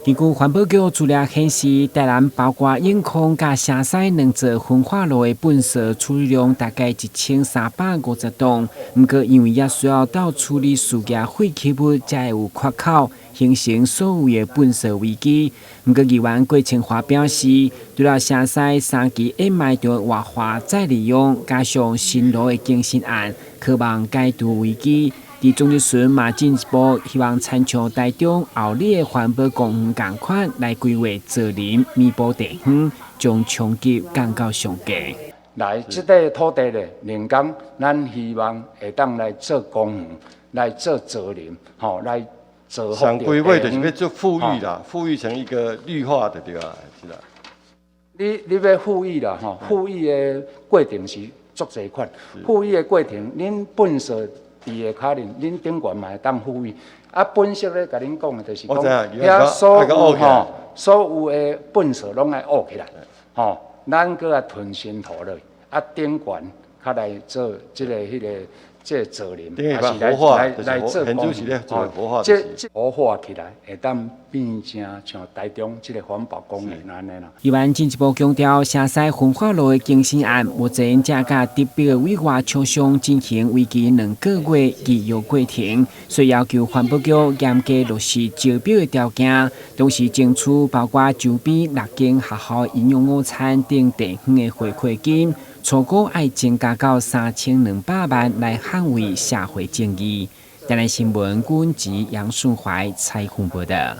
根據環保局資料顯示，台南包括永康佮城西兩座焚化爐的糞埽處理量大概1350噸，毋過因為猶需要到處理事業廢棄物才會有缺口，形成所謂的糞埽危機。毋過議員郭清華表示，除了城西三期掩埋場活化再利用，加上新爐的更新案，可望解除危機。佇總質詢嘛進一步希望親像台中后里的環保公園仝款來規劃造林，彌補地方，將衝擊降到上低。來，這塊土地咧，人工咱希望會當來做公園，來做造林，吼，來造福。上規劃就是欲做復育啦，復育成一個綠化的對吧？是啦。你欲復育啦，吼，復育的過程是足濟款。復育的過程，恁糞埽佇下跤裡，恁頂懸嘛會當復育。啊，本身咧共恁講的就是講，遐所有吼，所有的糞埽攏愛挖起來，吼，咱閣愛囤新土落，啊，頂懸較來做這个、彼个、這个造林，還是來做公園，吼，這活化起來，會當變成像台中這個環保公園按呢啦。議員進一步強調，城西焚化爐的更新案，目前正佮特別委外廠商進行為期2個月預約過程，所以要求環保局嚴格落實招標的條件，同時爭取包括周邊六間學校營養午餐等地方的回饋金，初估愛增加到3200萬來捍衛社會正義。台南新聞，軍籍楊順懷採訪報道。